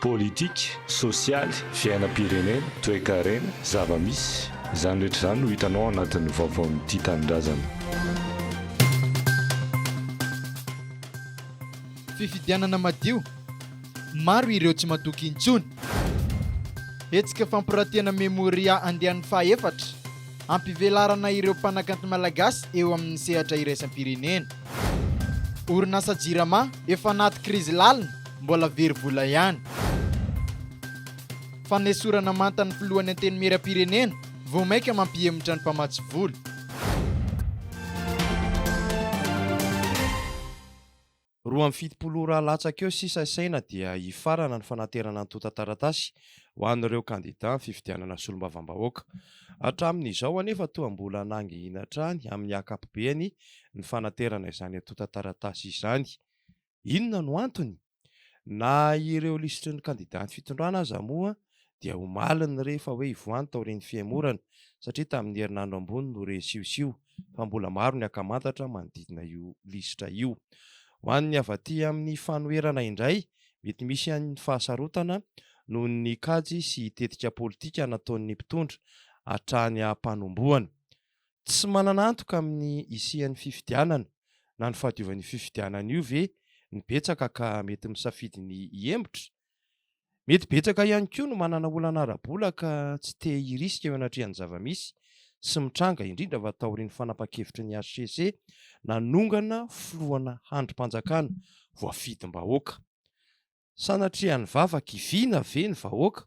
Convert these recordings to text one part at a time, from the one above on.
Politika, sosialy, fiainam-pirenena, toekarena, zava-misy, izany rehetra izany no hitanao ao anatin'ny vaovaon'ny Tia Tanindrazana. Fifidianana madio, maro ireo tsy matoky intsony. Hetsika fampiratiana Memoria andiany fahaefatra, hampivelarana ireo mpanakanto malagasy eo amin'ny sehatra iraisam-pirenena. Orinasa Jirama efa anaty krizy lalina, mbola very vola ihany. Fanesorana manta ny filohan'ny Antenimierampirenena, vao mainka mampihemotra ny mpamatsy vola. 72 ora latsaka eo sisa isaina dia hifarana ny fanaterana antontan-taratasy ho an'ireo kandidà amin'ny fifidianana solombavambahoaka. Hatramin'izao anefa toa mbola nangihina hatrany amin'ny ankapobeny ny fanaterana izany antontan-taratasy izany. Inona no antony? Na ireo lisitry ny kandidàn'ny fitondrana aza moa dia omaly ny re fa hoe hivoahany taorian'ny fihemorana satria tamin'ny herinandro ambony no re siosio fa mbola maro ny ankamantatra manodidina io lisitra io. Ho an'ny avy aty amin'ny fanoherana indray, mety misy ny fahasarotana noho ny kajy sy tetika politika nataon'ny mpitondra hatrany am-panombohana. Tsy manana antoka amin'ny hisian'ny fifidianana na ny fahadiovan'io fifidianana io ve ny betsaka ka mety misafidy ny hihemotra? Mety betsaka ihany koa no manana olana ara-bola ka tsy te hirisika eo anatrehan'ny zava-misy sy mitranga indrindra fa taorian'ny fanapan-kevitry ny hcc nanongana filohana handrim-panjakana voafidim-bahoaka. Sanatrian'ny vava kiviana ve ny vahoaka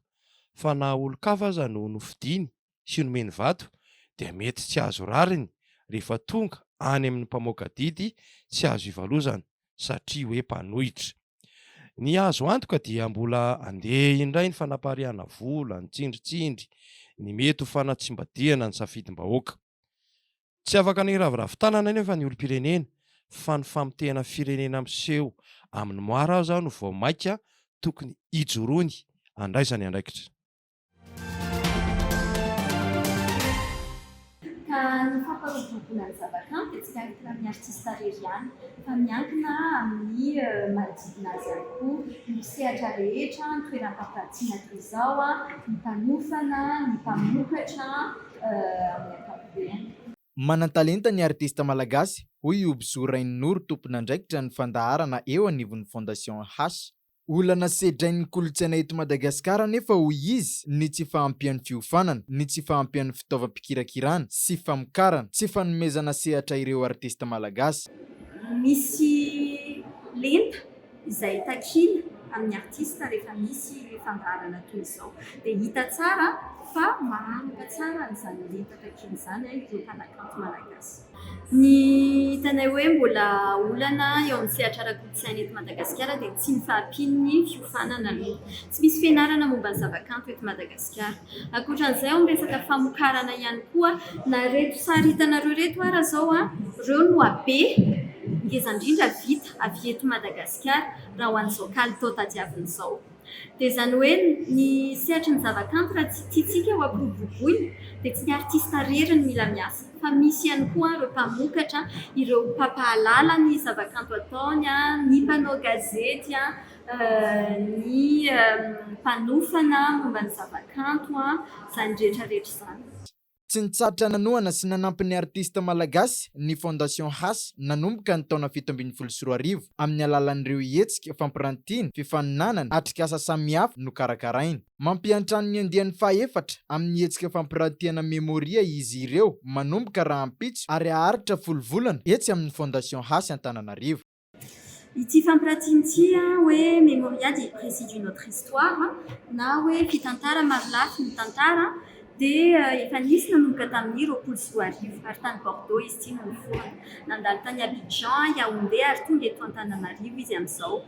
fa na olon-kafa aza no nofidiany sy nomeny vato dia mety tsy azo rariny rehefa tonga any amin'ny mpamoaka didy tsy azo ivalozana satria hoe mpanohitra. Ny azo antoka dia mbola handeha indray ny fanapariahana vola, ny tsindritsindry, ny mety ho fanatsimbadihana ny safidim-bahoaka. Tsy afaka ny hiraviravy tanana anefa ny olom-pirenena fa ny famotehana firenena miseho amin'ny moara aza no vao mainka tokony hijoroany handraisany andraikitra. Ka ny fampiroboroboana ny zavakanto dia tsy miankina amin'ny artista irery ihany fa miankina amin'ny manodidina azy ihany koa, ny mpisehatra rehetra, ny toeram-pampiratiana toy izao, ny mpanofana, ny mpamokatra amin'ny ankapobeny. Manan-talenta ny artista malagasy, hoy i Hobisoa Rainonoro tompon'andraikitra ny fandaharana eo anivon'ny Fondation H. Olana sedrain'ny kolontsaina eto Madagasikara anefa hoy izy ny tsy fahampian'ny fiofanana, ny tsy fahampian'ny fitaovam-pikirakirana sy famokarana, tsy fanomezana sehatra ireo artista malagasy. Misy lenta izay takiana amin'ny artista rehefa misy fandaharana toy izao dia hita tsara fa maharaka tsara an'izany lenta takiana izany ireo mpanakanto malagasy. Ny hitanay hoe mbola olana eo amin'ny sehatra ara-kolontsaina eto Madagasikara dia tsy ny fahampian'ny fiofanana aloha. Tsy misy fianarana momba ny zavakanto eto Madagasikara. Ankoatra an'izay, ao amin'ny resaka famokarana ihany koa, na ireto sary hitanareo ireto ara izao, ireo no habe ngeza indrindra vita avy eto Madagasikara raha ho an'izao kalitao tadiavina izao. Dia izany hoe ny sehatry ny zavakanto raha tsy tiantsika ho ampiroboroboina dia tsy ny artista irery no mila miasa fa misy ihany koa ireo mpamokatra, ireo mpampahalala ny zavakanto ataony, ny mpanao gazety, ny mpanofana momba ny zavakanto, izany rehetra rehetra izany. Tsy nitsahatra nanohana sy nanampy ny artista malagasy ny Fondation Hasy nanomboka ny taona 2017 amin'ny alalan'ireo hetsika fampirantiana, fifaninanana, atrikasa samihafa nokarakarainy. Mampiantrano ny andiany fahaefatra amin'ny hetsika fampirantiana Memoria izy ireo manomboka rahampitso ary haharitra folo volana etsy amin'ny Fondation Hasy Antananarivo. Ity fampiratiana ity hoe Memoria dia récit d'une autre histoire na hoe fitantara marolafy ny tantara dia efa nisy nanomboka tamin'ny 2020 ary tany Bordeaux izy ity no niforona. Nandalo tany Abidjan, Yaoundé ary tonga eto Antananarivo izy amin'izao.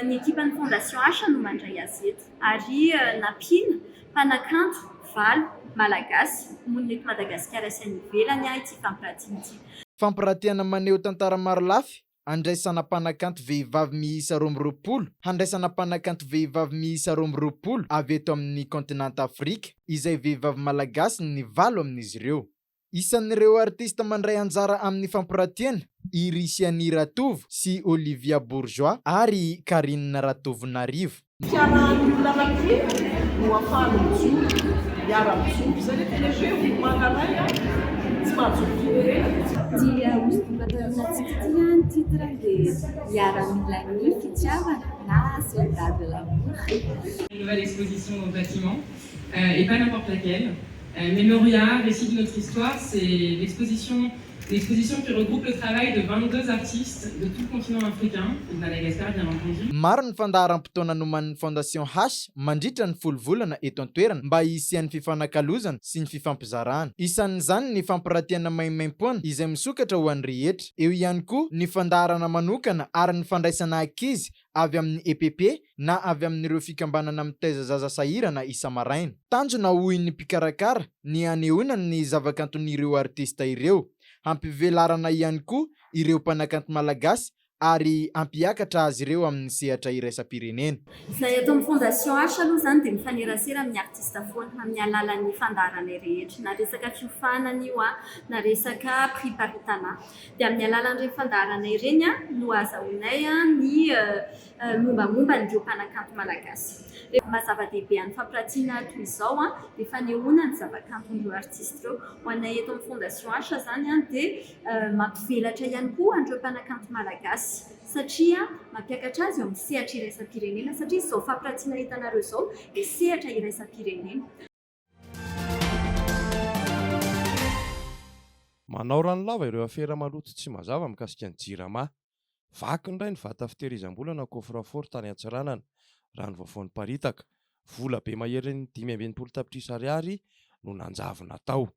Ny ekipan'ny Fondation H no mandray azy eto ary nampiana mpanakanto valo malagasy monina eto Madagasikara sy any ivelany ity fampiratiana ity. Fampiratiana maneho tantara marolafy Andraisana mpanakanto vehivavy miisa 22 Handraisana mpanakanto vehivavy miisa 22 avy eto amin'ny kaontinanta Afrika, izay vehivavy malagasy ny valo amin'izy ireo. Isan'ireo artista mandray anjara amin'ny fampiratiana i Risiani Ratovo sy Olivia Bourgeois ary i Carine Ratovonarivo. Fiarahan'ny olona anankiray no ahafahany mijoro, miara-mijoro. Izay ilay tena hoe olo-manga iray tsy mahajoro firenena dia tsy. Ity hosodoko ataontsika ity ny titre dia Miaramilan'ny fitiavana na Soldat de l'amour. Une nouvelle exposition dans le bâtiment et pas n'importe laquelle. Memoria, récit de notre histoire, c'est l'exposition une exposition qui regroupe le travail de 22 artistes de tout le continent africain, et de Madagascar bien entendu. Maro ny fandaharam-potoana nomanin'ny Fondation H mandritra ny folo volana eto an-toerana mba hisian'ny fifanakalozana sy ny fifampizarana. Isan'izany ny fampiratiana maimaimpoana izay misokatra ho an'ny rehetra. Eo ihany koa ny fandaharana manokana ary ny fandraisana ankizy avy amin'ny EPP na avy amin'ireo fikambanana mitaiza zaza sahirana isa-maraina. Tanjona hoy ny mpikarakara ny hanehoana ny zavakanton'ireo artista ireo, hampivelarana ihany koa ireo mpanakanto malagasy ary hampiakatra azy ireo amin'ny sehatra iraisam-pirenena. Izahay ato amin'ny Fondation H aloha izany dia mifanerasera amin'ny artista foana amin'ny alalan'ny fandaharanay rehetra, na resaka fiofanana io na resaka prix Paritana. Dia amin'ny alalan'ireny fandaharana ireny no ahazahoanay ny mombamomba an'ireo mpanakanto malagasy. Maha zava-dehibe an'ny fampiratiana toy izao dia fanehoana ny zavakanton'ireo artista ireo. Ho anay eto amin'ny Fondation H izany dia mampivelatra ihany koa an'ireo mpanakanto malagasy satria mampiakatra azy eo amin'ny sehatra iraisam-pirenena satria izao fampiratiana hitanareo izao dia sehatra iraisam-pirenena. Manao ranolava ireo afera maloto tsy mazava mikasika ny Jirama. Vaky indray ny vata fitehirizam-bola na coffre fort tany Antsiranana, raha ny vaovao niparitaka. Vola be maherin'ny 65 tapitrisa ariary no nanjavona tao.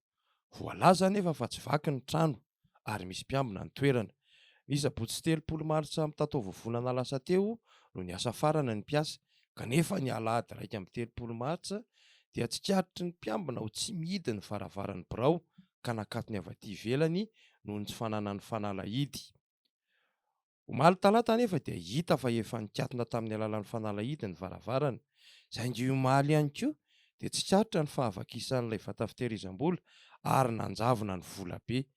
Voalaza anefa fa tsy vaky ny trano ary misy mpiambina ny toerana. Ny sabotsy 30 martsa mitataovovonana lasa teo no niasa farany ny mpiasa kanefa ny alahady 31 martsa dia tsikaritry ny mpiambina ho tsy mihidy ny varavaran'ny birao ka nakatony avy aty ivelany noho ny tsy fananany fanalahidy. Omaly talata anefa dia hita fa efa nikatona tamin'ny alalan'ny fanalahidy ny varavarana, saingy omaly ihany koa dia tsikaritra ny fahavakisan'ilay vata fitehirizam-bola ary nanjavona ny vola be.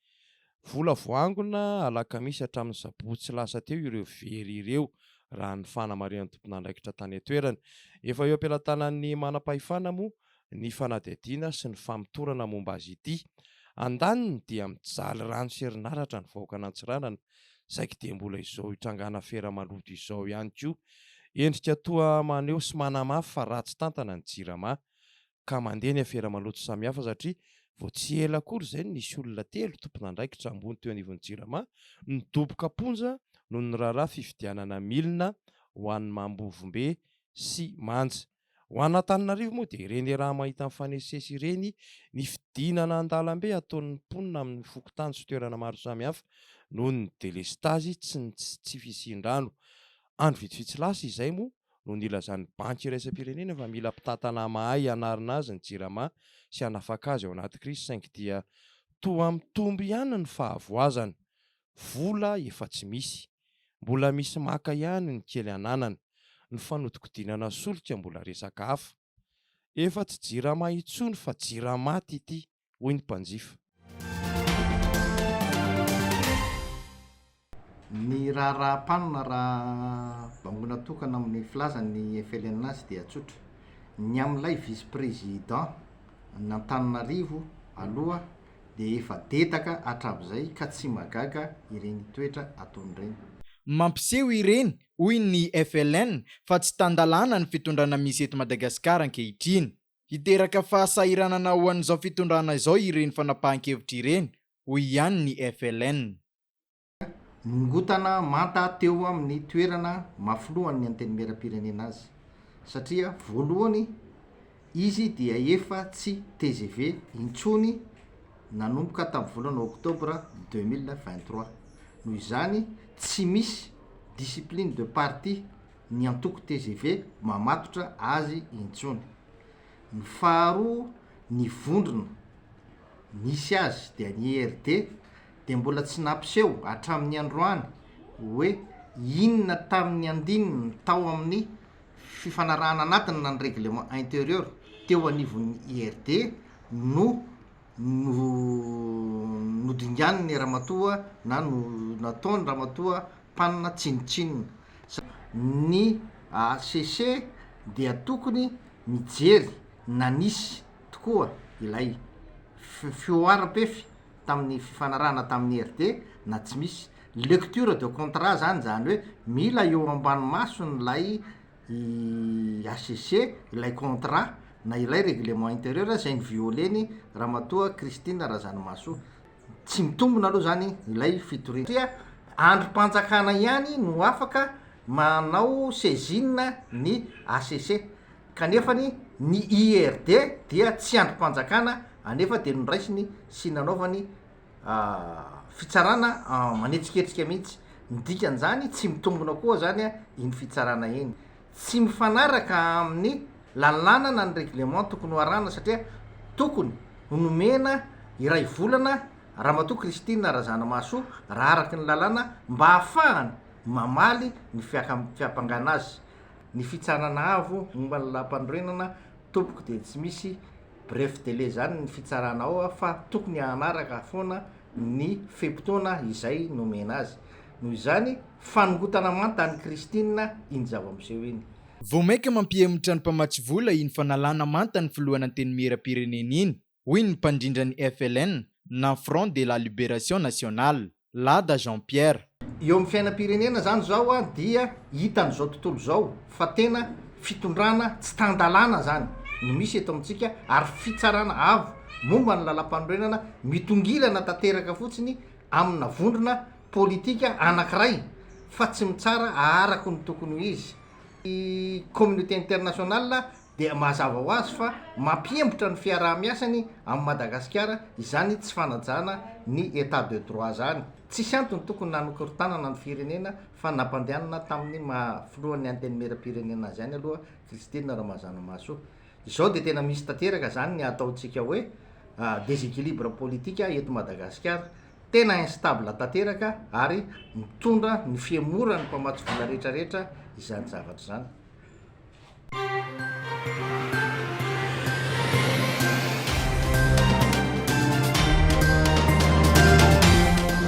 Vola voaangona alakamisy hatramin'ny sabotsy lasa teo ireo very ireo raha ny fanamarihan'ny tompon'andraikitra tany an-toerana. Efa eo am-pelatanan'ny manam-pahefana moa ny fanadihadiana sy ny famotorana momba azy ity. Andaniny dia mijaly rano sy herinaratra ny vahoakan'Antsiranana, saiky dia mbola izao itrangana afera maloto izao ihany koa. Endrika toa maneho sy manamafy fa ratsy tantana ny Jirama, ka mandeha ny afera maloto samihafa satria vao tsy ela akory izay no nisy olona telo tompon'andraikitra ambony teo anivon'ny Jirama nidoboka am-ponja noho ny raharaha fividianana milina ho an'i Mambovombe sy Manja. Ho an'Antananarivo moa dia ireny iaraha-mahita mifanesisesy ireny ny fidinana an-dalambe ataon'ny mponina amin'ny fokontany sy toerana maro samihafa noho ny delestazy tsy ny tsy fisian-drano. Andro vitsivitsy lasa izay moa no nilazan'ny Banky iraisam-pirenena fa mila mpitantana mahay hanarina azy ny Jirama sy hanafaka azy ao anaty krizy saingy dia toa mitombo ihany ny fahavoazana. Vola efa tsy misy. Mbola misy maka ihany ny kely ananana. Ny fanodikodinana solika mbola resaka hafa. Efa tsy jirama intsony fa jiramaty ity, hoy ny mpanjifa. Ny raharaham-panina raha bangoina tokana amin'ny filazan'ny FLN azy dia tsotra. Ny amin'ilay vice-président n'Antananarivo aloha dia efa dedaka hatramin'izay ka tsy mahagaga ireny toetra ataony ireny. Mampiseho ireny, hoy ny FLN, fa tsy tan-dalàna ny fitondrana misy eto Madagasikara ankehitriny. Hiteraka fahasahiranana ho an'izao fitondrana izao ireny fanapahan-kevitra ireny, hoy ihany ny FLN. Nongotana manta teo amin'ny toerana maha filohan'ny Antenimierampirenena azy satria voalohany izy dia efa tsy tgv intsony nanomboka tamin'ny volana oktobra 2023. Noho izany tsy misy discipline de parti ny antoko tgv mamatotra azy intsony. Ny faharoa ny vondrona nisy azy dia ny IRD dia mbola tsy nampiseho hatramin'ny androany hoe inona tamin'ny andininy tao amin'ny fifanarahana anatiny na ny règlement intérieur teo anivon'ny IRD no no nodinganin'ny ramatoa na no nataony ramatoa mpanina tsinontsinona. Ny HCC. dia tokony mijery na nisy tokoa ilay fihoaram-pefy tamin'ny fifanarahana tamin'ny IRD na tsy misy. Lecture de contrat zany, zany hoe mila eo ambany mason'ilay HCC ilay contrat na ilay règlement intérieur izay ni-violer-ny Ramatoa Christine Razanamahasoa. Tsy mitombina aloha zany ilay fitoriana satria andrim-panjakana ihany no afaka manao saisine ny HCC kanefany ny IRD dia tsy andrim-panjakana anefa dia noraisiny sy nanaovany fitsarana manetsiketsika mihitsy. Ny dikan'izany tsy mitombina koa zany iny fitsarana iny. Tsy mifanaraka amin'ny lalàna na ny règlement tokony ho arahana satria tokony ho nomena iray volana Ramatoa Christine Razanamahasoa raha araka ny lalàna mba hahafahany mamaly ny fiampangana azy. Ny fitsarana avo momba ny lalàmpanorenana tompoko dia tsy misy bref délai zany ny fitsarana ao fa tokony hanaraka foana ny fe-potoana izay nomena azy. Noho izany, fanongotana manta an'i Christine iny zava-miseho iny. Vao mainka mampihemotra ny mpamatsy vola iny fanalana manta ny filohan'Antenimierampirenena iny, hoy ny mpandrindra ny FLN na Front de la Libération Nationale, Lada Jean Pierre. Eo amin'ny fiainam-pirenena izany izao dia hitan'izao tontolo izao fa tena fitondrana tsy tan-dalàna izany no misy eto amintsika ary fitsarana avo momba ny lalampanorenana mitongilana tanteraka fotsiny amina vondrona politika anankiray fa tsy mitsara araka ny tokony ho izy. Ny communauté internationale dia mazava ho azy fa mampiembotra ny fiaraha-miasany amin'i Madagasikara izany tsy fanajana ny Etat de droit izany. Tsisy antony tokony nanokorontanana ny firenena fa nampandehanina tamin'ny maha filohan'ny Antenimierampirenena azy ihany aloha Christine Ramazanamahasoa. Izao dia tena misy tanteraka izany ny ataontsika hoe déséquilibre politique eto Madagasikara. Tena instable tanteraka ary mitondra ny fihemoran'ny mpamatsy vola rehetrarehetra izany zavatra izany.